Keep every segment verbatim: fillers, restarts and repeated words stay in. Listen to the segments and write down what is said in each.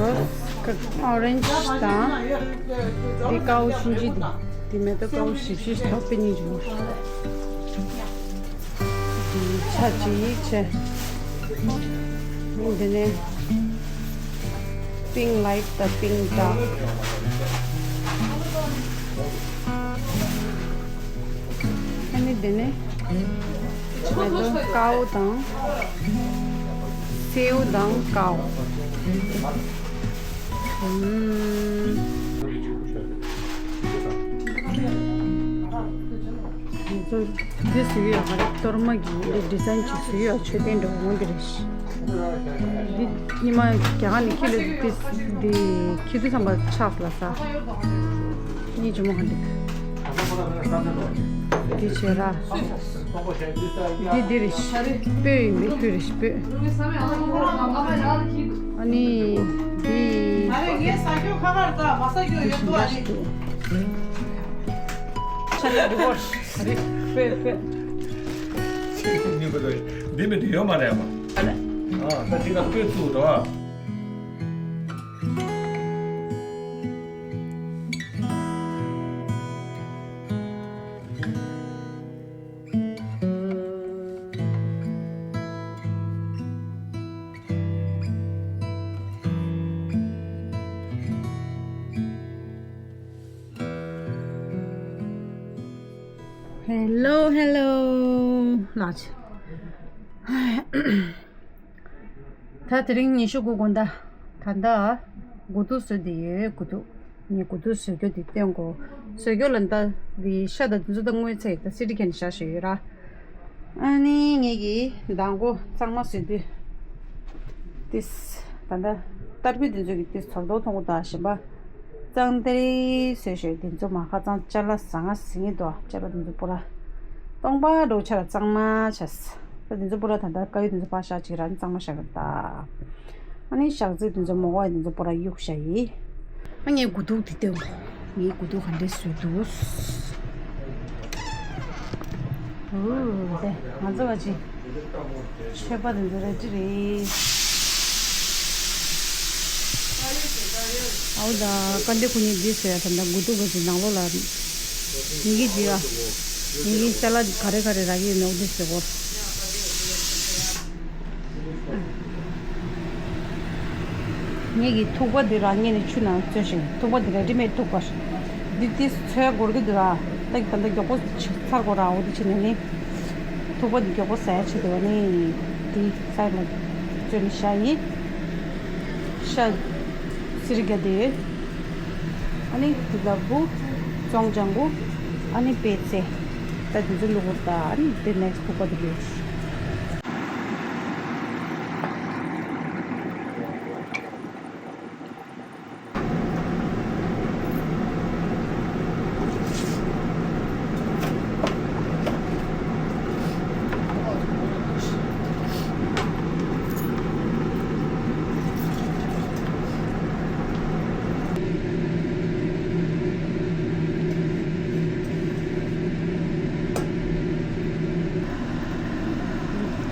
Rose ཁ་orange དང་། འདི་ཀའོ་ཤིན་ཅི་འདི། འདི་མེ་ཏོག་ཀའོ་ཞིབ་ཞིབ་ཐོག་པེ་ནི་རུ། འདི་ཆ་ཅི་ཆེ། འདི་ནས་pink light དང་pink dark། ཨ་ནི་འདི་ནས་མེ་ཏོག་ཀའོ་དང་། སེའུ་དང་ཀའོ། ཨུམ། འདི་བཟོ་འདི་བཟོ་ཡོད་ཧ་རེ། གཏོར་མ་གི་འདི་design ཅིག་བཟོ་ཡོད། མཆོད་རྟེན་འདྲ་བོ་འདི་རེད། འདི་ཉི་མ་རྒྱ་གར་ནས་ཁྱི་ལ་འདི་འདི་ཁྱི་དུས་ཙམ་པ་ཆགས་ལ་ས། གཉིས་ཇོ་མོ་ག་འདུག་འདི་བྱེད་ར། འདི་འདི་རེད། སྤོས་ཡིན་པས། སྤོས་རེད། སྤོས། ཨ་ནི་འདི་ཆ་ལ་འདི་བོར། སྤོས་སྤོས། འདི་མི་འདི་ཡོད་མ་རེད་མ། ཨ་ད་འདི་ལ་སྤོས་བཙུགས་འགྲོ། Hello, hello. ལགས། ད་དེ་རིང་ཉི་ཤུ་དགུ་དགོང་དག་ད་ལྟ་དགུ་ཐུག་བཟོས་བསྡད་ཡོད། དགུ་ཐུག་ངས་དགུ་ཐུག་བཟོ་རྒྱུ་དེ་སྟོན་གོ། བཟོ་རྒྱུ་ལ་ད་དེ་ཤ་དང་དེ་ཚོ་ད་སྔོན་ཚེ་ད་སི་ཏི་ཁན་བཞག་བཞག་ཡོད་ར། ཨ་ནི་ངས་ཀྱི་མདང་དགོང་གཙང་མ་བཟོས་དུས་ཏིས་ད་ད་ཏར་པི་དེ་ཚོ་གི་ཏིས་ཚོར་མདོག་མཐོང་གོ། ད་ཞིམ་པ་གཙང་དེ་རིང་བཟོས་བཞག་དེ་ཚོ་མ་ཁ་གཙང་ཅ་ལག་ཟ་ང་ཟིང་ངེ་འདུག་ཅ་ལག་དེ་ཚོ་པོ་ར་སྟོང་པ་འགྲོ་ཆ་ལ་གཙང་མ་ཆ། ད་དེ་ཚོ་པོ་ར་ད་ད་དཀར་ཡོལ་དེ་ཚོ་ཕར་བཞག་ཅིག་ར་ནི་གཙང་མ་བཞག་གི་ད། ཨ་ནི་ཞག་ཚི་དེ་ཚོ་མོ་ག་དེ་ཚོ་པོ་ར་གཡུག་བཞག་ཡིན། ཨ་ངའི་དགུ་ཐུག་དེ་སྟོན་གོ། ངའི་དགུ་ཐུག་ག་འདྲས་བཟོས་འདུག་འོ་དེ་ང་ཚོ་བ་ཅི་མཆོད་པ་དེ་ཚོ་རེ་ཅི་རེད། ཨའུ་ད་དཀར་འདི་ཁུ་ནི་འདི་ཟེར་ཡ་ད་ད་དགུ་ཐུག་ག་ཅི་ནང་ལོགས་ལ་ཉིན་གི་ཅི་ཡ། ཉིན་གི་ཅ་ལག་ག་རེ་ག་རེ་རག་གི་ཡོད་མེད་འོ་འདི་ཟེར་གོ། ངེད་ཀྱི་ཐུག་པ་འདི་རང་ངེད་ནས་ཆུ་ནང་བཙོས་ཤིང་། ཐུག་པ་འདི་རེ་ཌི་མེད་ཐུག་པ་འདི་ཏིས་ཚོས་འགོར་གི་འདུག་ར། ད་ད་ལྟ་མགྱོགས་པོ་ཚར་དགོས་ར། འོ་འདི་བྱས་ནས་ནི་ཐུག་པ་འདི་མགྱོགས་པོ་ཟ་ཡ་ཆེད་དུ་བ་ནི་འདི་སའི་ལ་བཙོས་ནས་བཞག་ཡིན། ཤ་སི་རི་ག་དེ། ཨ་ནི་དེ་ལ་བུ་ཙོང་ལྗང་གུ། ཨ་ནི་པད་ཚལ། ད་དེ་ཚོ་བླུག་གོ། ད་ཨ་ནི་དེ་ནེག་སི་ཐུག་པ་དེ་བླུག་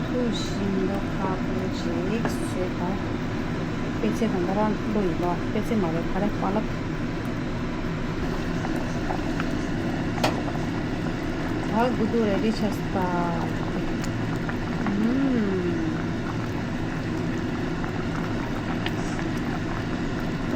ཐུག་བཞིན་པ་ཁ་པོ་ཅིག་བཟོས་དང་། པད་ཚལ་དང་ད་རང་བླུག་ཡིན་པ། པད་ཚལ་མ་རེད་ག་རེ་བ་ལབ། ད་དགུ་ཐུག་རེ་ཌི་ཆགས་སོང་ད། ཨུམ།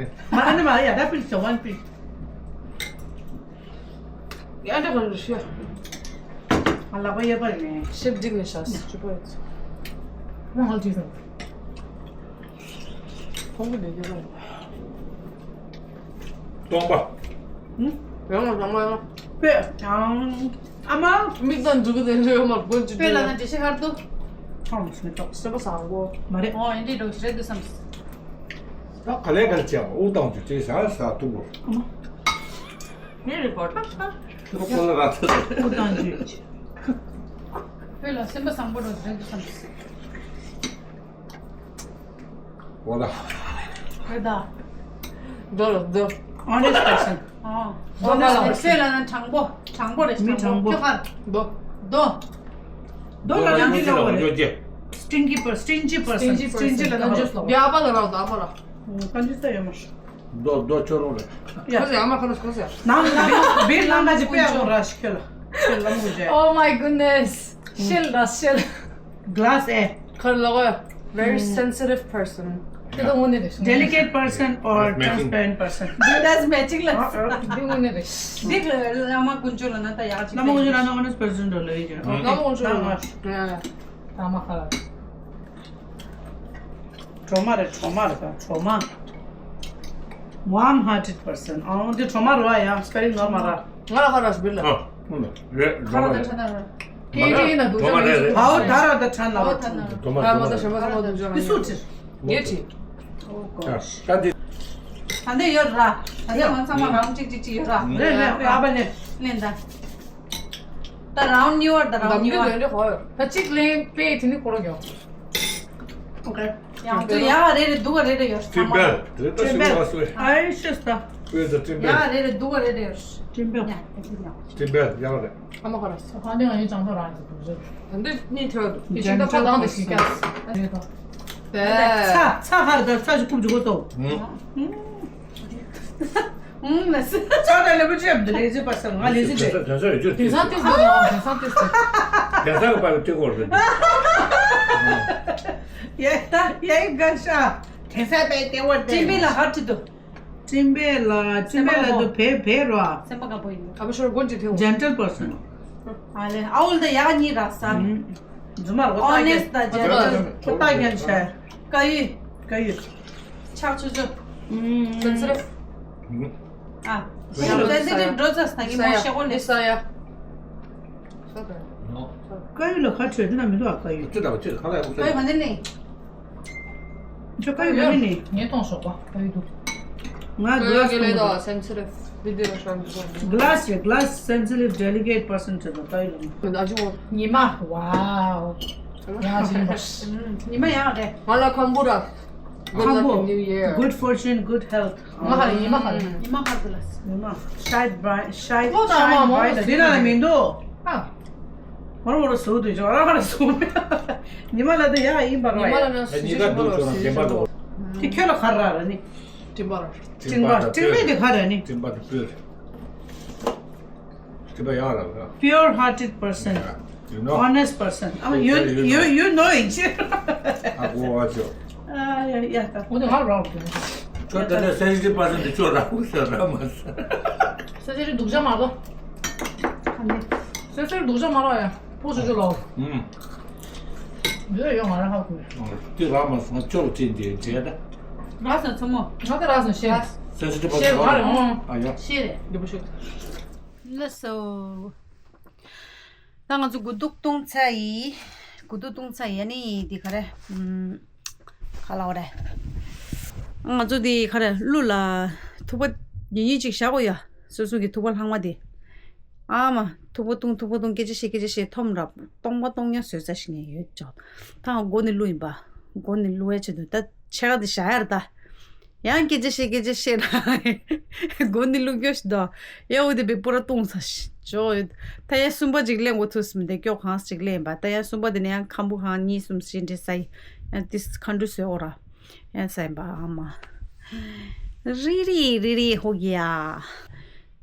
རེད། མ་ཨ་ནི་མ་ཡ་ད་པིལ་ཞོ་ཝན་པིལ། ཡ་ད་ག་རེ་ཤི། ང་ལག་པ་གཡས་པར་ནས། ཤེབ་འགྲིག་ནས་ཤག་ཅི་པོ་ཡོད། ང་ཧལ་ཅི་སོང་། ཁོང་གི་ལས་ཀྱི་རོ། སྟོང་པ། ཡང་ལ་ཚང་མ་ཡང་། པེ་ཨང་། ཨ་མ། མིག་དང་འཛུགས་ཀྱི་དེ་འདྲ་ཡོད་མ་དགོས་ཅི་པེ་ལ་ན་འགྲེལ་བཤད་ཧར་དུ། ཧང་སི་ནི་ཏོག་སེ་པ་སང་གོ། མ་རེད། ཨོ་ཨེ་འདྲི་འགྲོ་ཞིག་རེད་འདུག་བསམ། ད་ག་ལས་ག་ལས་བྱས་པ་དབུགས་བཏང་རྒྱུ་ཅེས་ཟ་ཟ་ཐུབ་བོ། ངའི་རི་པོར་ཊར་ཤག་དབུགས་བཏང་རྒྱུ། དབུགས་བཏང་རྒྱུ། པེ་ལ་སེམས་པ་བཟང་པོ་འགྲོ་ཞིག་རེད་འདུག་བསམ། འོ་ད། རེད་ད། རྡོ་རྡོ། Honest person. ཨོ། Honest person. ལ་ན་དྲང་པོ། དྲང་པོ་རེད། མི་དྲང་པོ། ཁྱོད་ཁར། རྡོ། རྡོ། རྡོ་ལ་ན་འདི་ལ་འོ་རེད། Stingy per- stingy person. Stingy person. Stingy ལ་ན་རྡོ། ཡ་པ་ལ་ར་ད་པ་ར། ཀན་ཇུ་ས་ཡོད་མ་རེད། རྡོ་རྡོ་ཁྱོད་རང་རེད། ཡ། ཁོ་ཚོ་ཡ་མ་ཁོ་ཚོ་ཁོ་ཚོ་ཡ། ནང་ལ་བིར་ལ་ན་ཅི་པེ་ཡོང་ར་ཤི་ཁྱོད་ལ། ཁྱོད་ལ་མོ་ཇེ། Oh my goodness. ཤེལ་ར་ཤེལ། Glass ཨེ། ཁར་ལོག་ཨེ། Very sensitive person. དེ་དང་དངོས་གནས་རེད། Delicate person or transparent person. That's matching ལ། དེ་དངོས་གནས་རེད། འདི་ལ་ཡ་མ་ཀུན་སྤྱོད་ལ་ན་ད་ཡག་ཅིག་ལ་མ་ཀུན་སྤྱོད་ལ་ན་honest person འགྲོ་ལོས་ཀྱི། ལ་མ་ཀུན་སྤྱོད་ལ་ན། ད་མ་ཁ་ལ། གྲོ་མ་རེད། གྲོ་མ་རེད་ད། གྲོ་མ། Warm hearted person. ཨང་འདི་གྲོ་མ་རེད་བ་ཡ། Spelling normal ར། ང་ལ་ཁ་ར་སྤིར་ལ། ཨ། ཁོང་ལ་རེད། ཁ་ར་ད་ཁྲ་ན་ར། ཁེ་ཁེ་ན་དུ་ཁྲ་ན་རེད། ཨའོ་ད་ར་ད་ཁྲ་ན་ར། ཁྲ་ན་ར། ཁ་མ་ད་ཤ་མ་ས་མ་དུ་ཇ་ན། མི་སུ་ཁྲིར། ངེ་ཁྲི། ཨོ་ཀོ། ད་འདི། ད་འདི་ཡོད་ར། ད་འདི་ང་ཚང་མ་རང་གཅིག་གཅིག་གཅིག་ཡོད་ར། རེད་རེད། ཨ་བ་ནི། ལེན་ད། ད་རང་ཉོ་བར་ད་རང་ཉོ་བར། ད་གཅིག་ལེན་པས་དེ་ནི་ཁོ་རང་ཉོ། ཨོ་ཀེ། ཡང་དུ་ཡ་རེ་རེ་འདུག་རེ་རེ་ཡོད། ཅིམ་པེ། དེ་ད་ཅིམ་པེ། ཨ་ཤེས་ད། པེ་ད་ཅིམ་པེ། ཡ་རེ་རེ་འདུག་རེ་རེ་ཡོད། ཅིམ་པེ། ཡ་དེ་ཅིམ་པེ་ཡ་རེད། ཨ་མ་ཁ་ར་སོ་ཁ་ནས་ང་ཡི་ཅང་ཐོ་ར་ཡི་དུ་ཟེར། འདི་གཉིས་ཐོ་དུ་ཅིག་ད་ཁ་དང་དེ་ཤི་ཀ་རེད་དོ། ཚ་ཚ་ཧར་ད་ཚ་ཞིག་ཁུབ་ཅིག་གོ་ཏོ། ཨུམ་མ་སི། ཚ་ད་ལེ་བུ་ཅེབ་དེ་ལེ་ཟི་པ་སང་ང་ལེ་ཟི་ཅེ། དེང་སང་ཏིས་དེ་དང་དེང་སང་ཏིས་དེ། དེང་སང་གི་པ་ཏི་གོར་དེ། ཡེ་ད་ཡེ་ག་ཤ། དེང་སང་པའི་ཏེ་བར་ཏེ། ཅིམ་པེ་ལ་ཧར་ཅི་དུ། ཅིམ་པེ་ལ་ཅིམ་པེ་ལ་དུ་བེ་བེ་རོ། སེམས་པ་དཀར་པོ་ཡིན། ཨ་བ་ཤོར་གོན་ཅི་ཐེའུ། Gentle person. ཨ་ལེ་ཨའུལ་ད་ཡ་ག་གཉིས་ར་ས། ཛུ་མ་ཨོ་ནེ་སི་ད་ཇེན་ཊལ་ཁོ་ཏ་རྒྱན་ཆ། ཀ་ཡུ། ཀ་ཡུ། ཆག་ཆུ་ཆུ། སེན་སི་ཊིབ། ཨ། སེན་སི་ཊིབ་འགྲོ་ཚ་ས་ངི་མོ་ཤེ་གོ་ནེ་ས་ཡ། ཀ་ཡུ་ལ་ཁ་ཆོད་དེ་ན་མི་འདུག་ཨ། ཀ་ཡུ། ཅི་ད་ཅི་ཁ་ལ་ཡ་ཀ་ཡུ་ག་ནེ་ནེ། ཁྱོད་ཀ་ཡུ་ག་ནེ་ནེ། ངས་མཐོང་སོག་པ་ཀ་ཡུ་འདུག་ང་གི་ལ་ཀ་ཡུ་ལ་སེན་སི་ཊིབ། དེ་དེ་ར་ཤང་དུ་སོང་། Glass རེད། Glass sensitive delicate person ཆེ་དང་ད་ཡིན། ཨ་ཅི་འོ། ཉི་མ། ཝའོ། ཡང་ཅི་མ། ཉི་མ་ཡང་རེད། ང་ལ་ཁམ་བུ་ར། Good luck in New Year. Good fortune, good health. ང་ཧ་ཉི་མ་ཧ་ཉི་མ་ཧ་དུ་ལ། ཉི་མ། Shine bright, shine, ཨོ་ད་shine མ་མ་bright. འདི་ན་ལ་མི་འདུག་ཨ། མར་མར་སུ་དུ་ཅོ་ར་མར་སུ། ཉི་མ་ལ་དུ་ཡ་ཡིན་པར་ཉི་མ་ལ་ན་སུ་ཉི་ཅི་མ་ལ་སུ་ཅི་མ་ལ། དེ་ཁྱོད་ལ་ག་ར་ར་ནི། སྤྲིན་པ་ར། སྤྲིན་པ་སྤྲིན་པ་དེ་ག་ར་ནི། སྤྲིན་པ་དེ་སྤྲིན་པ་ཡག་ར་ར། Pure hearted person. Yeah, you know. Honest person. ཨ་ཡུ་ཡུ་ཡུ་ནོ་ཡིན་ཅི། ཨ་གོ་བ་ཅོ། ཨ་ཡ་ཡ་ད། འོ་དེ་ཧ་ར་ར། ཁྱོད་ད་ལྟ་སེ་ཇི་པ་སེན་ཊི་ཅོ་ར་ཧུ་ས་ར་མ་ས། སེ་ཇི་སྡུག་ཅག་མ་གོ། སེ་ཇི་སྡུག་ཅག་མ་ར་ཡ། ཕོ་ཆུ་ཆུ་ལོ། ཨུམ། འདི་ཡོང་ང་ར་ཧ་གོ། དེ་ར་མ་ས་ཅོ་ཅི་འདི་འདྲེ་ད། ར་ས་ཚོ་མོ། ང་ད་ར་ས་ཤེ། སེ་ཇི་པ་ཤེ་སེན་ཊི་ཨ་ཡ། ཤེ་རེད། འདི་པོ་ཤེ། ལགས་སོ། ད་ང་ཚོ་དགུ་ཐུག་བཏུང་ཚར་ཡིན། དགུ་ཐུག་བཏུང་ཚར་ཡིན། ཨ་ནི་འདི་ག་རེ། ཨུམ། ག་ལ་བ་རེད། ང་ཚོ་འདི་ག་རེ་གླུ་ལ་ཐུག་པ་ཉིན་ཉིན་གཅིག་བཞག་གོ་ཡ། སོ་སོ་གི་ཐུག་པ་ལྷག་མ་དེ། ཨ་མ། ཐུག་པ་བཏུང་ཐུག་པ་བཏུང་སྐད་ཆ་བཤད་སྐད་ཆ་བཤད་འཐོམ་ར་སྟོང་པ་སྟོང་ཉ་བཟོས་ཚར་ཞིག་ངས་ཡོད་ཅོག་ད་ང་མགོ་ནས་གླུ་ཡིན་པ། མགོ་ནས་གླུ་ཡ་ཆེད་དུ་ད་ཕྱེད་ཀ་དེ་བཞག་ཡ་རེད་ད། ཡང་སྐད་ཆ་བཤད་སྐད་ཆ་བཤད་ན་མགོ་ནས་གླུ་སྐྱོ་ཞིག་འདུག་ཡ་འོ་དེ་བེ་པུ་ར་བཏུང་ཚར་ཞིག་ཅོག་ཡོད། ད་ཡ་གསུམ་པ་ཅིག་ལེན་དགོས་ཐུག་སུམ་དེ་སྐྱོ་གང་ཞིག་ལེན་པ་ད་ཡ་གསུམ་པ་དེ་ནས་ཡང་ཁམ་བུ་གང་གཉིས་གསུམ་ཞིག་འདྲེ་ས་ཡི་ཡང་ཏིས་ཁ་འདྲུ་བཟོས་འོ་ར། ཡང་ས་ཡིན་པ་ཨ་མ། རི་རི་རི་རི་ཧོ་གི་ཡ།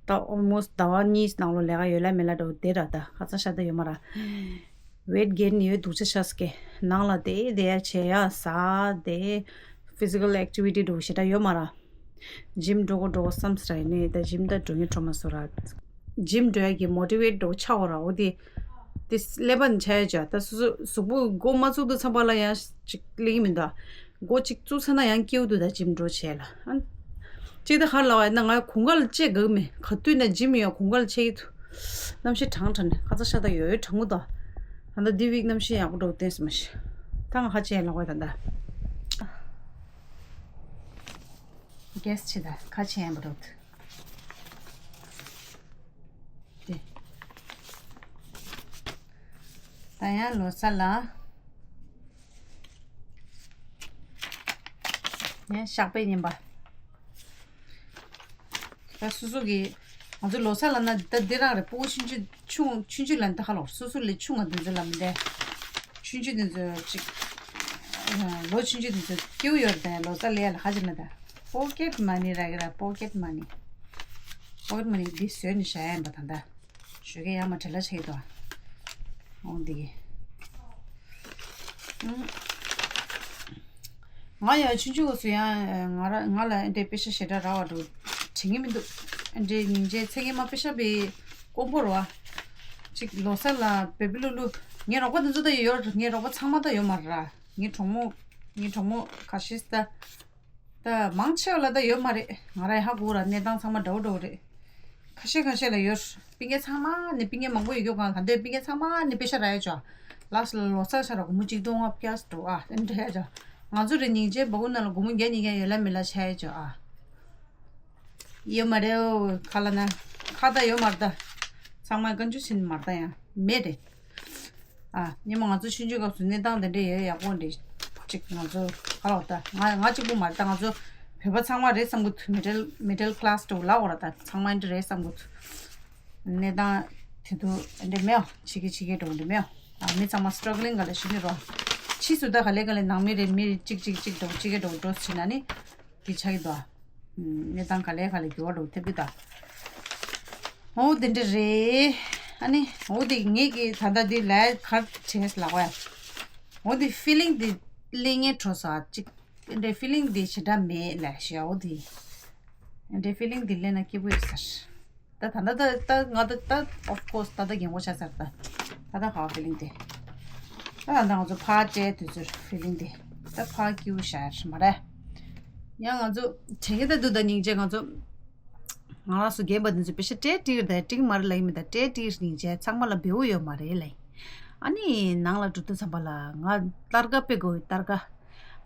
ད་almost ཟླ་བ་གཉིས་ནང་ལོ་ལས་ཀ་ཡོད་ལ་མེད་ལ་འགྲོ་བསྡད་ར་ད་ཁ་ཚ་ཤ་ད་ཡོད་མ་ར། weight gain ཡོད་སྡུག་ཅག་ཆགས་སྐད་ནང་ལ་བསྡད་བསྡད་ཡ་བྱེད་ཡ་ཟ་བསྡད། physical activity འགྲོ་ཞེ་དྲག་ཡོད་མ་ར། gym འགྲོ་གོ་འགྲོ་གོ་བསམ་ས་ར་ཡིན་ནི་ད་gym ད་འགྲོ་ཉེ་འགྲོ་མ་སོ་ར། gym འགྲོ་ཡ་གི་motivate འགྲོ་ཆགས་འོ་ར་འོ་དེ། དེ་ཀླད་པ་ནི་ཆ་ཡ་ཅག་ད་སོ་སོ་གཟུགས་པོ་མགོ་མ་བཙུགས་དུས་ཚང་པ་ལ་ཡང་ཅིག་ལེགས་མི་འདུག་མགོ་གཅིག་བཙུགས་ཚར་ན་ཡང་སྐྱེའུ་དུ་ད་gym འགྲོ་བྱས་ལ། ཨ། གཅིག་ད་ཁར་ལ་བ་ཡིན་ན་ང་གུང་གལ་བཅད་དགོས་མེད་ག་དུས་ན་gym ཡོང་གུང་གལ་ཆེ་གི་ཐུ། གནམ་གཤིས་གྲང་གྲང་ནས་ཁ་ཚ་ཤ་ད་ཡོད་ཡོད་གྲང་མོ་ད། ད་ལྟ་འདི་བིག་གནམ་གཤིས་ཡག་པོ་འགྲོ་བསྟན་སི་མ་ཤི། ད་ང་ཁ་ཆེ་ཡན་ལ་བ་ད་ད། གེས་ཆེ་ད་ཁ་ཆེ་ཡན་པོ་འགྲོ་ད། དེ། ད་ཡང་ལོ་གསར་ལ། ཡང་ཞག་པའི་ཉིན་པ། ད་སོ་སོ་གི་ང་ཚོ་ལོ་གསར་ལ་ན་ད་འདི་རང་རེད། སྤུ་གུ་ཆུང་ཆུང་ཆུང་ཆུང་ཆུང་ལ་ད་ཧ་ལོ་སོ་སོ་ལས་ཆུང་ང་འདི་ཚོ་ལ་མི་འདྲ། ཆུང་ཆུང་འདི་ཚོ་ཅིག་ལོ་ཆུང་ཆུང་འདི་ཚོ་སྐྱེའུ་ཡོད་རེད། ད་ལོ་གསར་ལས་ལ་ཧ་ཅང་ན་ད་pocket money ར་གི་ར་pocket money pocket money འདི་བཟོས་ནས་བཞག་ཡ་ཡིན་པ་ད་ད། ཞོགས་ཀས་ཡར་མར་བྲེལ་བ་ཆེ་གི་འདུག་འོང་འདི་གི། ང་ཡང་ཆུང་ཆུང་སྐབས་སུ་ཡང་ང་ར་ང་ལ་འདྲའི་པེ་ཤ་ཞེ་དྲག་རག་པ་འགྲོ་དྲན་གི་མི་འདུག་འདྲའི་སྙིང་རྗེ་ཚེ་སྔོན་མ་པེ་ཤ་པའི་ཀོང་པོ་རུ་བ། ཅིག་ལོ་གསར་ལ་བེ་བེ་ལུ་ལུ། ངའི་རོགས་པ་འདི་ཚོ་ད་ཡོད། ངའི་རོགས་པ་ཚང་མ་ད་ཡོད་མ་རེད་ར། ངའི་གྲོགས་མོ་ངའི་གྲོགས་མོ་ཁ་ཤས་ད། ད་མང་ཆེ་བ་ལ་ད་ཡོད་མ་རེད། ང་ར་ཡ་ཧ་གོ་ར་གནས་སྟངས་ཚང་མ་འདྲ་བོ་འདྲ་བོ་རེད། ཁ་ཤས་ཁ་ཤས་ལ་ཡོད། པི་ངེ་ཚང་མ་ནི་པི་ངེ་མང་པོ་ཡོད་རྒྱུ་གང་ད་འདོད་པི་ངེ་ཚང་མ་ནི་པེ་ཤ་ར་ཡ་ཅོ། ལགས་སོ་ལོ་ཙཱ་ཤ་ར་གོ་མུ་གཅིག་སྟོང་ལྔ་བརྒྱ་སུ་འགྲོ་ཨ་ཨེ་འདྲ་ཡ་ཅོ། ང་ཚོ་རེ་སྙིང་རྗེ་བ་གུ་ན་ལ་སྒོར་མོ་བརྒྱ་ཉིས་བརྒྱ་ཡོད་ལ་མེད་ལ་ཆ་ཡ་ཅོ་ཨ། ཡོད་མ་རེད་ཨོ་ཁ་ལ་ན། ཁ་ད་ཡོད་མ་རེད་ད། ཚང་མ་བཀའ་འགྱུར་ཕྱིན་མ་རེད་ད་ཡང་། མེད་རེད། ཨ་སྔོན་མ་ང་ཚོ་ཆུང་ཆུང་སྐབས་སུ་གནས་སྟངས་དེ་འདྲ་ཡོད་ཡག་པོ་འདྲ། ཅིག་ང་ཚོ་ག་ལ་བ་ད་ང་ང་གཅིག་པུ་མ་རེད། ད་ང་ཚོ་བོད་པ་ཚང་མ་རེད་བསམ་གི་འདུག་མི་ཌལ་མི་ཌལ་ཀླ་སི་འདྲ་བོ་ལབ་དགོས་རེད། ད་ཚང་མ་འདི་འདྲ་རེད་བསམ་གི་འདུག་གནས་སྟངས་དེ་དུས་འདི་འདྲ་མེད་ཨ། ཕྱི་རྒྱལ་ཕྱི་རྒྱལ་འདྲ་བོ་འདི་མེད་ཨ། ཨ་མི་ཚང་མ་སི་ཊྲག་ག་ལིང་ག་ལ་ཤི་ནི་རོ། ཕྱིས་སུ་ད་ག་ལེ་ག་ལེ་ནང་མི་རེད་མི་རེད་གཅིག་གཅིག་གཅིག་འདྲ་བོ་གཅིག་ག་འདྲ་བོ་འགྲོ་ཕྱིན་ན་ནི་དེ་ཆགས་ཀྱི་འདུག་ཨ། གནས་སྟངས་ག་ལེ་ག་ལེ་འགྱུར་བ་འགྲོ་ཐེབས་ཀྱི་འདུག་འོ་དེ་འདྲ་རེད། ཨ་ནི་འོ་དེ་ངེད་ཀྱི་ད་ལྟ་དེ་ལས་གར་བྱས་ལ་བ། འོ་དེ་ཕི་ལིང་དེ་ལེན་ངེས་འགྲོ་ས་ཅིག་འདྲའི་ཕི་ལིང་དེ་ཞེ་དྲག་མེད་ལས་ཞེ་འོ་དེ། འདྲའི་ཕི་ལིང་དེ་ལེན་ན་སྐྱིད་པོ་ཡོད་ས་རེད། ད་ད་ད་ད་ང་ད་ད་of course ད་ད་རྒན་གོག་ཆགས་ཚར། ད་ད་ད་ག་བ་ཕི་ལིང་དེ། ད་ད་ང་ཚོ་ཕར་བཅད་དུས་ཚོད་ཕི་ལིང་དེ། ད་ཕར་སྐྱིད་པོ་ཤར་མ་རེད། ཡང་ང་ཚོ་དྲན་གི་ད་འདུག་ད་སྙིང་རྗེ། ང་ཚོ་ང་རང་ཚོ་རྒན་པ་འདི་ཚོ་པེ་ཤ་སྤྲད་ཏིར་ད་ཏིར་མ་རེད་ལབ་ཡིན་མི་ད་སྤྲད་ཏིར་སྙིང་རྗེ། ཚང་མ་ལ་བེའུ་ཡོད་མ་རེད་ལབ་ཡིན། ཨ་ནི་ནང་ལ་འགྲོ་དུས་ཙམ་པ་ལ་ང་སྟར་ཀ་དཔེ་དགོས་སྟར་ཀ།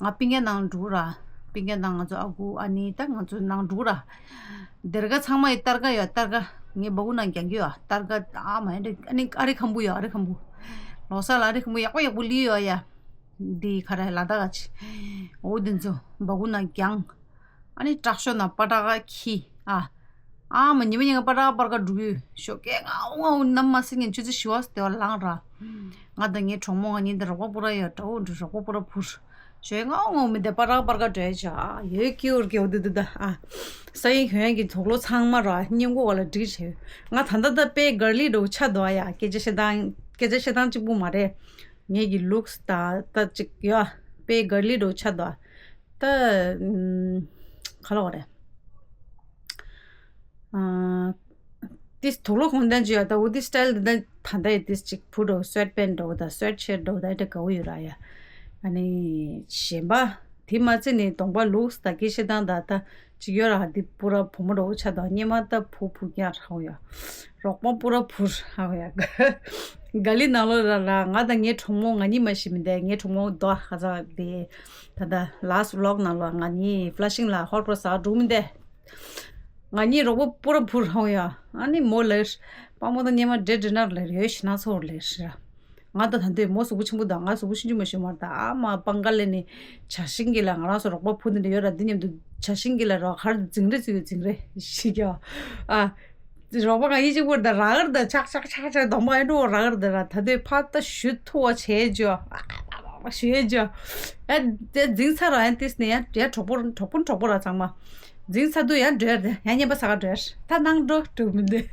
ང་པིན་ཀའི་ནང་འགྲོ་ར། པིན་ཀའི་ནང་ང་ཚོ་ཨ་ཁུ་ཨ་ནི་ད་ང་ཚོ་ནང་འགྲོ་ར། སྡེར་ཁ་ཚང་མ་ཡི་སྟར་ཀ་ཡོད། སྟར་ཀ་ངའི་སྦ་ཁུག་ནང་རྒྱག་གི་ཡོད། སྟར་ཀ་ཨ་མ་ཡ་འདྲ་ཨ་ནི་ཨ་རི་ཁམ་བུ་ཡོད། ཨ་རི་ཁམ་བུ། ལོ་གསར་ལ་ཨ་རི་ཁམ་བུ་ཡག་པོ་ཡག་པོ་ལི་ཡོད་ཡ། འདི་ག་རེ་ལ་དྭགས་ཀ་ཅི། འོ་དེ་ཚོ་སྦ་ཁུག་ནང་རྒྱང་། ཨ་ནི་དྲག་ཤོས་ན་པ་ཏྲ་ཀ་ཁྱི་ཨ། ཨ་མ་ཉི་མ་ཉི་མ་པ་ཏྲ་ཀ་པར་ཀ་འགྲོ་གི་ཡོད། ཞོགས་ཀས་ངའོ་ངའོ་ནམ་མ་སེ་ངན་ཆུ་ཚོད་བཞི་བ་སྟེ་བ་ལངས་ར། ང་དང་ངའི་གྲོགས་མོ་ང་གཉིས་འདི་རོགས་པ་པུ་ར་ཡོད་འདྲ་བོ་འདྲ་རོགས་པ་པུ་ར་བུར། ཞོགས་ངའོ་ངའོ་མི་འདི་པ་ཏྲ་ཀ་པར་ཀ་འགྲོ་ཡ་ཆ་ཨ་ཡོད་ཀྱི་འུར་ཀྱི་འུ་དུ་དུ་ད་ཨ། ས་ཡིན་གྱོན་ཡ་གི་དུག་ལོག་ཚང་མ་ར་སྙིང་གོ་བ་ལ་སྒྲིག་བྱས་ཡོད། ང་ད་ལྟ་ད་དཔེ་གར་ལི་འདྲ་བོ་ཆགས་འདུག་ཨ་ཡ། སྐད་ཆ་བཤད་སྟངས་སྐད་ཆ་བཤད་སྟངས་གཅིག་པུ་མ་རེད། ངེད་ཀྱི་ལུགས་ད་ལྟ་ཅིག་ཡ་དཔེ་གར་ལི་འགྲོ་ཆགས་འདུག་ད་ཨམ། ག་ལ་བ་རེད། ཨ། ཏིས་དུག་ལོག་གོང་ལྡན་ཅིག་ཡོད། ད་འོ་ཏིས་སི་ཊལ་འདི་ད་ད་ལྟ་ཡི་ཏིས་ཅིག་བུ་འགྲོ་སུ་ཝེ་ཊི་པེན་ཊི་འགྲོ་ད་སུ་ཝེ་ཊི་ཤར་ཊི་འགྲོ་ད་ཨེ་འདྲ་དགའ་བོ་ཡོད་ར་ཡ། ཨ་ནི་གཞན་པ་དེ་མ་ཚད་ནི་གདོང་པ་ལུགས་ད་སྐད་བཤད་སྟངས་ད་ད་ཅིག་ཡོད་ར། འདི་པུ་ར་བུ་མོ་འགྲོ་ཆགས་འདུག་སྔོན་མ་ད་བུ་བུ་རྐྱང་ར་ཧོ་ཡ། རོགས་པ་པུ་ར་བུར་ཧ་ཡ། ག་ལི་ནང་ལོགས་ལ་ལ་ང་དང་ངའི་གྲོགས་མོ་ང་གཉིས་མ་ཤི་མི་འདས། ངའི་གྲོགས་མོ་རྡོ་ཧ་ཚ་དེ། ད་ལྟ་ལཱ་སི་ཊི་བི་ལོག་ནང་ལོགས་ང་གཉིས་ཕ་ལ་ཤིང་ལ་ཧོར་པོ་ཟ་འགྲོ་མི་འདས། ང་གཉིས་རོགས་པ་པུ་ར་བུར་ཧ་ཡ། ཨ་ནི་མོ་ལར་པ་མོ་དང་ཉེ་མ་འདྲེ་འདྲེ་ནར་ལར་ཡོད་ཤི་ན་ཚོར་ལར་ཤི་ར། ང་ད་ད་འདོད་མོ་གཟུགས་པོ་ཆེན་པོ་དང་ང་གཟུགས་པོ་ཆུང་ཆུང་མ་ཤོད་མར་ད་ཨ་མ་པང་ཀ་ལེ་ནི་བྱ་ཤིང་གི་ལ་ང་རང་ཚོ་རོགས་པ་བུ་འདི་འདྲ་ཡོད་ར། འདི་མཉམ་དུ་བྱ་ཤིང་གི་ལ་རོགས་ཧར་འཛིང་རེ་ཚུགས་ཡོད་འཛིང་རེ་ཞིག་ཡོད་ཨ། རོགས་པ་གང་ཡིན་གཅིག་པུར་ད་རག་གར་ད་ཆག་ཆག་ཆག་ཆག་གདོང་པ་ཨེ་འགྲོ་རག་གར་ད་ར། ད་དེ་ཕ་ད་ཞུ་ཐུ་བ་བྱེད་ཅོ་ཨ་ཞུ་ཡེ་ཅོ་ཨ། དེ་འཛིང་ཚར་ར་ཡང་ཏིས་ནས་ཡང་ཡང་གྲོགས་པོ་གྲོགས་པོ་གྲོགས་པོ་ར་ཚང་མ་འཛིང་ཚར་དུ་ཡང་འགྲོ་ཡར་དེ་ཡང་ཉན་པ་ས་ག་འགྲོ་ཡར་ད་ནང་འགྲོ་འགྲོ་མི་འདུག་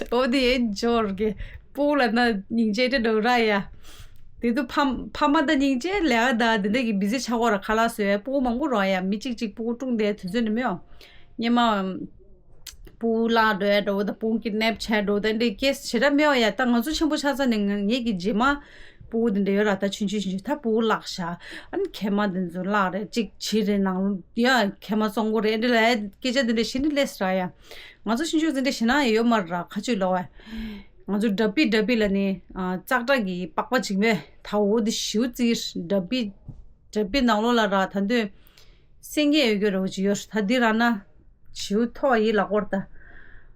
འོ་དེ་ཡེ་ཅོ་ར་གི་པུ་ལ་ན་སྙིང་རྗེ་དེ་འགྲོ་ར་ཡ། དེ་དུ་ཕ་ཕ་མ་ད་སྙིང་རྗེ་ལས་ཨ་ད་དེ་འདྲ་གི་བི་ཟི་ཆགས་གོ་ར་ཁ་ལག་བཟོས་པུ་མང་པོ་ར་ཡ་མི་གཅིག་གཅིག་པུ་ཀྲུང་དེ་དུས་ཚོད་ནི་མེད་ཨོ། སྙེ་མ། སྤུ་གུ་བརླག་འགྲོ་ཡ་འདྲ་བོ་དང་སྤུ་གུ་ཀིཌ་ནེབ་བྱས་འགྲོ་བོ་དང་འདྲའི་ཀེ་སི་ཞེ་དྲག་མེད་པ་ཡ། ད་ང་ཚོ་ཆེན་པོ་ཆགས་ཚར་ནས་ང་ངེད་ཀྱི་རྗེས་མ་སྤུ་གུ་དེ་འདྲ་ཡོད་ར། ད་ཆུང་ཆུང་ཆུང་ཆུང་ད་སྤུ་གུ་བརླག་ཤག་ཨ་ནི་མཁལ་མ་དེ་ཚོ་བརླག་རེད་ཅིག་བྱི་རེད་ནང་ཡ་མཁལ་མ་བཙོང་གོ་རེད་འདྲ་ལ་སྐད་ཆ་དེ་འདྲ་ཞེ་ནི་ལས་སི་ར་ཡ། ང་ཚོ་ཆུང་ཆུང་དེ་འདྲ་ཞེ་ན་ཡོད་མ་རེད་ར་ཁ་ཆུ་ལོག་བས། ང་ཚོ་འདྲ་པི་འདྲ་པི་ལ་ནི་ཙག་སྒྲ་གི་པགས་པ་ཅིག་མེད་ད་འོ་དེ་ཞིའུ་ཙིག་འདྲ་པི་འདྲ་པི་ནང་ལོགས་ལ་ར་ད་འདོད། སེང་གེ་ཡོད་རྒྱུ་རོ་ཅི་ཡོད་ད་འདི་ར་ན། བྱིའུ་ཐོ་ཡི་ལ་སྐོར་ད།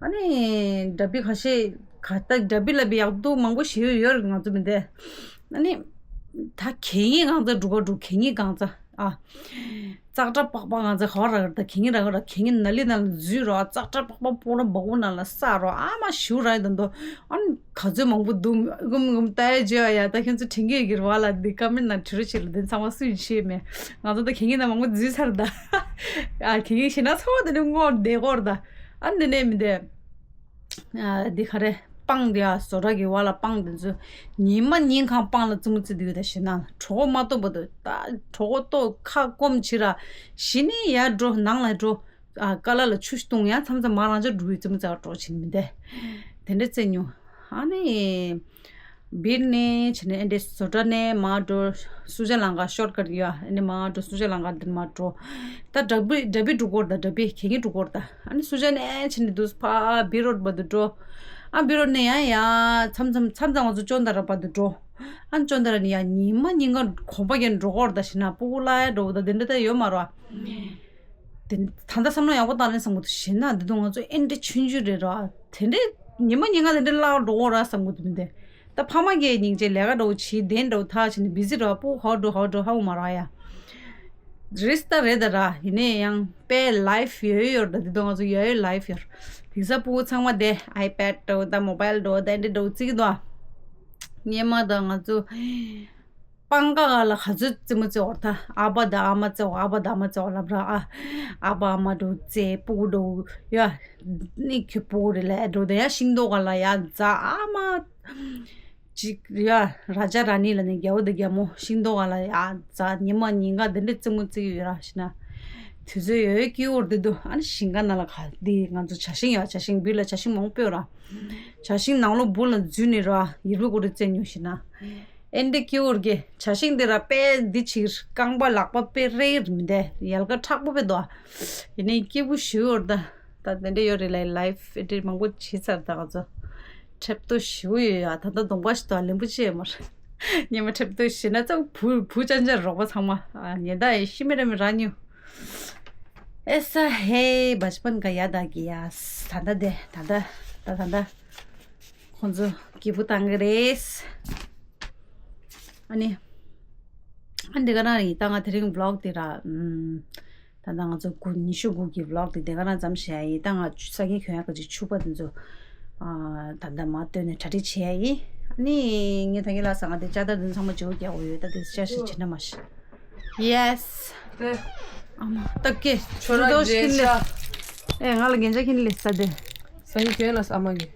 ཨ་ནི་འདྲ་པི་ཁ་ཤས་ག་ད་འདྲ་པི་ལ་བི་ཡག་སྡུག་མང་པོ་ཞིག་ཡོད་རེད་ང་ཚོ་མི་འདས། ཨ་ནི་ད་གད་སྙིགས་གང་ཚ་འབྲུ་ག་འབྲུ་གད་སྙིགས་གང་ཚ་ཨ། ཙག་སྒྲ་པགས་པ་གང་ཚ་ག་བ་ར་ག་ད་གད་སྙིགས་ར་ག་ར་གད་སྙིགས་ན་ལི་ན་ལ་འཛུལ་རོ་ཙག་སྒྲ་པགས་པ་པོ་ར་འབག་གོ་ན་ལ་ས་རོ་ཨ་མ་ཞིའུ་ར་ཡི་ད་འདོ། ཨ་ནི། ག་ཚོད་མང་པོ་འདུག་གུམ་གུམ་ལྟ་ཡ་བརྗོད་ཡ་ད་ཁྱོད་ཚོ་དྲན་གྱི་ཡོད་ཀྱི་རེད་བ་ལ་འདི་ཀ་མེན་ན་བྲི་རོ་བྱེད་ལ་འདི་ཚང་མ་སུ་ཡིན་ཤེས་མེད། ང་ཚོ་ད་གད་སྙིགས་ན་མང་པོ་འཛུལ་ཚར་ད། ཨ་གད་སྙིགས་ཞེ་ན་ཚོ་བ་དེ་ནི་སྔོ་བསྡད་གོ་ར་ད། ཨ་འདི་ནས་མི་འདས། ཨ་འདི་ག་རེ་སྤང་འདི་ཨ་བཟོ་གྲྭ་གི་བ་ལ་སྤང་འདི་ཚོ་ཉི་མ་ཉིན་གང་སྤང་ལ་ཙི་མོ་ཙི་འདུག་ད་ཞེ་ན་གྲོད་ཁོག་མ་ལྟོགས་བར་དུ་ད་གྲོད་ཁོག་ལྟོགས་ཁ་སྐོམ་བྱེད་ར་གཞི་ནས་ཡར་འགྲོ་ནང་ལ་འགྲོ། ཨ་ཀ་ལ་ལ་ཆུ་བཏུང་ཡང་མཚམས་མཚམས་མ་རང་ཅག་འགྲོ་བའི་རྩེད་མོ་རྩེ་བར་འགྲོ་བྱེད་མི་འདས། དེ་འདྲ་རྩེ་མྱོང་། ཨ་ནི། བིར་ནས་བྱས་ནས་ཨེ་འདྲས་བཟོ་གྲྭ་ནས་མར་འགྲོ། སུ་ཇ་ལང་ག་ཤོར་ཀ་ཊི་ཡོད་ཨ་ནི་མར་འགྲོ་སུ་ཇ་ལང་ག་འདིར་མར་འགྲོ། ད་འདྲ་པི་འདྲ་པི་འགྲོ་གོ་ར་ད་འདྲ་པི་གད་སྙིགས་འགྲོ་གོ་ར་ད་ཨ་ནི་སུ་ཇ་ནས་བྱས་ནས་འདུག་ཕ་བིར་རོཌ་བར་དུ་འགྲོ། ཨ་བིར་རོཌ་ནས་ཡང་ཡང་མཚམས་མཚམས་མཚམས་མཚམས་ང་ཚོ་ཅོན་ཏ་ར་བར་དུ་འགྲོ། ཨ་ཅོན་ཏ་ར་ནས་ཡང་ཉི་མ་ཉིན་གང་གོམ་པ་རྒྱག་འགྲོ་གོ་ར་ད་ཞེ་ན་སྤུ་གུ་བརླག་ཡ་འགྲོ་གོ་ད་དེ་འདྲ་ད་ཡོད་མ་རེད་བ། དེ་ད་ལྟ་བསམ་བློ་ཡག་པོ་བཏང་ལེན་བསམ་གི་འདུག་ཞེ་ན་འདི་དུས་ང་ཚོ་ཨེ་འདྲ་ཆུང་ཆུང་རེད་ར། དེ་འདྲའི་ཉི་མ་ཉིན་གང་དེ་འདྲ་བརླག་འགྲོ་གོ་ར་བསམ་གི་འདུག་མི་འདས། ད་ཕ་མ་གིས་སྙིང་རྗེ། ལས་ཀ་འདྲ་བོ་བྱེད་དེ་འདྲ་བོ་ཐག་བྱས་ནས་བི་ཟི་ར། སྤུ་གུ་ཧོ་འགྲོ་ཧོ་འགྲོ་ཧ་གོ་མ་ར་ཡ། རེད་ད་རེད་ད་ར། ཡིན་ནའི་ཡང་དཔེ་ལའིཕ་ཡོད་ཡོད་ར། ད་དེ་དུས་ང་ཚོ་ཡོད་ཡོད་ལའིཕ་ཡོད་ར། དེང་སང་སྤུ་གུ་ཚང་མ་དེ་ཨའི་པེཌ་འདྲ་བོ་ད་མོ་བྷལ་འདྲ་བོ་ད་འདི་འདྲ་བོ་རྩེ་གི་འདུག་ཨ། སྔོན་མ་ད་ང་ཚོ་སྤང་ཁ་ག་ལ་ག་ཚོད་རྩེད་མོ་རྩེ་བར་ད། ཨ་ཕ་དང་ཨ་མ་རྩེ་བ། ཨ་ཕ་དང་ཨ་མ་རྩེ་བ་ལབ་ར་ཨ། ཨ་ཕ་ཨ་མ་འདྲ་བོ་རྩེ། སྤུ་གུ་འདྲ་བོ་ཡ། ནི་ཁྱོད་སྤུ་གུ་རེད་ལས་འགྲོ་དེ་ཡ། ཤིང་ཏོག་ག་ལ་ཡ་རྫ་ཨ་མ། ཅིག་ཡ། ར་ཇ་ར་ནི་ལ་ནི་རྒྱལ་པོ་དང་རྒྱལ་མོ། ཤིང་ཏོག་ག་ལ་ཡ་རྫ། ཉི་མ་ཉིན་ག་དེ་འདྲ་རྩེད་མོ་རྩེ་གི་ཡོད་ར་ཤི་ན། དུས་ཚོད་ཡོད་ཡོད་སྐྱིད་པོ་རེད་འདུག་ཨ་ནི་ཞིང་ཁ་ནང་ལ་ག་འདི་ང་ཚོ་ཇ་ཤིང་ཡ། ཇ་ཤིང་བི་ལ་ཇ་ཤིང་མང་པོ་ཡོད་ར། ཇ་ཤིང་ནང་ལོགས་སྦུག་ལ་འཛུལ་ནས་ར་ཡིར་བུ་གུ་རུ་རྩེད་ཉོ་ཤི་ན། ཨེ་འདྲ་སྐྱིད་པོ་རེད། ཇ་ཤིང་འདི་ར་དཔེ་འདི་ཕྱིར་རྐང་པ་ལག་པ་དཔེ་རེད་མི་འདས། ཡལ་ག་མཁྲེགས་པོ་དཔེ་འདུག་ཨ། ཡིན་ནའི་སྐྱིད་པོ་ཞེ་པོ་ཡོད་རེད་ད། ད་དེ་འདྲ་ཡོད་རེད་ལ། ལའིཕ་ཨེ་འདྲ་མང་པོ་བྱས་ཚར་ད་ང་ཚོ། འཁྲབ་སྟོན་ཞེ་པོ་ཡོད་ཡ། ད་ལྟ་གདོང་པ་ཞིག་འདུག་ཨ། ལེན་པོ་ཆེ་ཡོད་མ་རེད། སྔོན་མ་འཁྲབ་སྟོན་བྱས་ན་ཙམ་བུ་བུ་ཅན་ཅན་རོགས་པ་ཚང་མ། ཨ། ཉེ་ད་ཡི་ཤི་མེ་ར་མེ་ར་ཉུ། ऐसा है बचपन का याद आ गया། ད་ལྟ་དེ་ད་ལྟ་ད་ད་ལྟ་ཁོང་ཚོ་སྐྱིད་པོ་བཏང་གི་རེད། ཨ་ནི། ཨ་འདི་ག་རང་རེད། ད་ང་དེ་རིང་བི་ལོག་དེ་ར། ཨམ། ད་ལྟ་ང་ཚོ་དགུ་ཉི་ཤུ་དགུ་གི་བི་ལོག་དེ་དེ་ག་རང་ཙམ་བྱས་ཡ་ཡིན། ད་ང་སང་ཉིན་གྱོན་ཡག་གི་ཕྱུ་པ་དེ་ཚོ། ཨ། ད་ལྟ་མ་བཏོན་ནས་གྲ་སྒྲིག་བྱས་ཡ་ཡིན། ཨ་ནི་ངས་ད་གིན་ལ་ས་ང་དེ་ལྕགས་དར་དེ་ཚང་མ་བརྗེ་པོ་རྒྱག་དགོས་ཡོད། ད་དེ་ཤ་ཤ་བྱེད་ན་མ་ཤི། Yes། ཨ་མ་ད་ཀེ་ཁྱོད་རང་ཁྱོད་རང་ཤི་ལེ། ཨེ་ང་ལ་རྒྱན་ཆ་ཁྱེར་ལེ་ས་དེ། ས་ཡི་ཁྱོད་ལ་ས་མ་གི།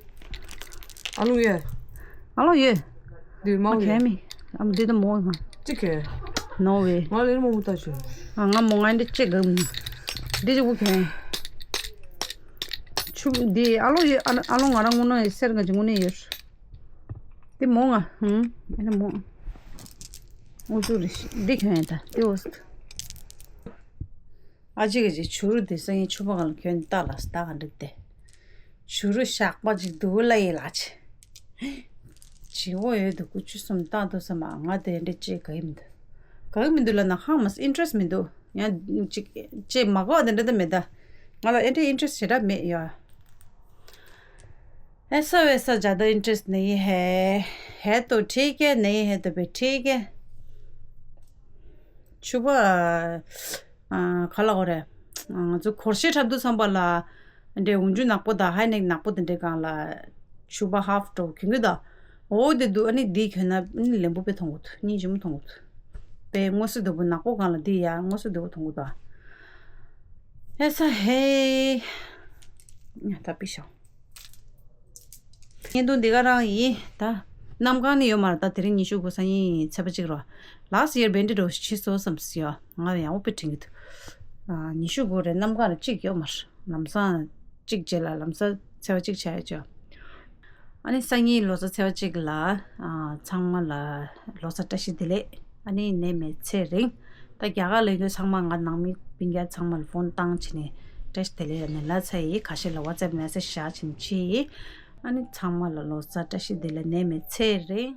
ཨ་ལུ་ཡོད། ཨ་ལུ་ཡོད། འདི་མ་མ་ཡོད། ཁྱོད་མི། ཨ་མ་འདི་ད་མོ་ང་། ཅི་ཁྱོད། No way། ང་ལ་མོ་མོ་ལྟ་ཞོ། ཨ་ང་མོ་ང་འདི་ཅི་གམ། འདི་ཅི་བུ་ཁྱོད། ཆུ་འདི་ཨ་ལུ་ཡོད། ཨ་ཨ་ལུ་ང་རང་ངུ་ན་ཡོད། སེར་ང་ཅི་ངུ་ནི་ཡོད། འདི་མོ་ང་། ཧུམ། ཨ་ནི་མོ། འུ་ཚུགས་རེ་ཤི། འདི་ཁྱོད་ཡིན་ད་འདི་འོ་སི། ཨ་ཅེ་ག་ཅེ་བྱུ་རུ་དེ་སང་ཉིན་ཕྱུ་པ་གང་ལ་གྱོན་ལྟ་ལ་ལྟ་ག་འགྲིག་སྟེ། བྱུ་རུ་ཞགས་པ་ཅིག་འདུག་ལ་ཡི་ལ་ཆེ། བྱི་བོ་ཡོད་དུ་ཀུ་ཆུ་གསུམ་ལྟ་འདུག་ས་མ་ང་དེ་འདྲ་ཅེ་ག་ཡིན་འདུག་ག་གི་མི་འདུག་ལ་ན་ཧང་མ་ཨིན་ཊི་རེ་སི་མི་འདུག་ཡང་ཅིག་ཅེ་མ་གོ་བ་དེ་འདྲ་ད་མེད་ད། ང་ལ་ཨེ་འདྲ་ཨིན་ཊི་རེ་སི་ཞེ་དྲག་མེད་ཡ། ऐसा वैसा ज़्यादा इंटरेस्ट नहीं है। है तो ठीक है, नहीं है तो भी ठीक है। ཕྱུ་པ། ཨ། ག་ལ་གོ་རེད། ང་ཚོ་གོར་ཤེ་འཁྲབ་དུས་ཙམ་པ་ལ། འདྲེ་འུན་ཆུ་ནག་པོ་དང་ཧའི་ནེག་ནག་པོ་དེ་འདྲའི་སྒང་ལ། ཕྱུ་པ་ཧཱཕ་འགྲོ་གྱོན་གྱི་ད། འོ་དེ་འདུག་ཨ་ནི་འདི་གྱོན་ན་ཨ་ནི་ལེན་པོ་དཔེ་མཐོང་གི་འདུག་སྙིང་རྗེ་མོ་མཐོང་གི་འདུག་དཔེ་སྔོ་སེ་དོ་པོ་ནག་པོ་སྒང་ལ་འདི་ཡ་སྔོ་སེ་དོ་པོ་མཐོང་གི་འདུག་ཨ། ཨེ་ས་ཧེ། ད་པི་ཤོག་བརྙན་ཐུང་འདི་ག་རང་ཡིན་ད། གནམ་གང་ནས་ཡོད་མ་རེད་ད། དེ་རིང་ཉི་ཤུ་དགུ་སང་ཉིན་ཚེས་པ་གཅིག་རེད། ལཱསི་ཡར་བེན་ཌི་རོ་ཤི་སོ་བསམ་སི་ཡོད། ང་ཡང་འོ་པེ་དྲན་གྱི་འདུག་ཨ། ཉི་ཤུ་དགུ་རེད། གནམ་གང་རེད་གཅིག་ཡོད་མ་རེད། ལམ་སང་གཅིག་རྗེས་ལ་ལམ་སང་ཚེས་པ་གཅིག་ཆགས་ཡོད་ཅོ། ཨ་ནི་སང་ཉིན་ལོ་གསར་ཚེས་པ་གཅིག་ལ། ཨ། ཚང་མ་ལ་ལོ་གསར་བཀྲ་ཤིས་བདེ་ལེགས། ཨ་ནི་ནད་མེད་ཚེ་རིང་། ད་རྒྱ་གར་ལ་ཡོད་དུས་ཚང་མ་ང་ནང་མི་སྤུན་ཀྱག་ཚང་མ་ལ་ཕོན་བཏང་བྱས་ནས་བཀྲ་ཤིས་བདེ་ལེགས་ལབ་ནས་ལབ་ཚར་ཡིན། ཁ་ཤས་ལ་ཝ་ཙེབ་མེ་སེ་ཇི་བཞག་བྱས་ནས་ཕྱིན་ཡིན། ཨ་ནི་ཚང་མ་ལ་ལོ་གསར་བཀྲ་ཤིས་བདེ་ལེགས། ནད་མེད་ཚེ་རིང་།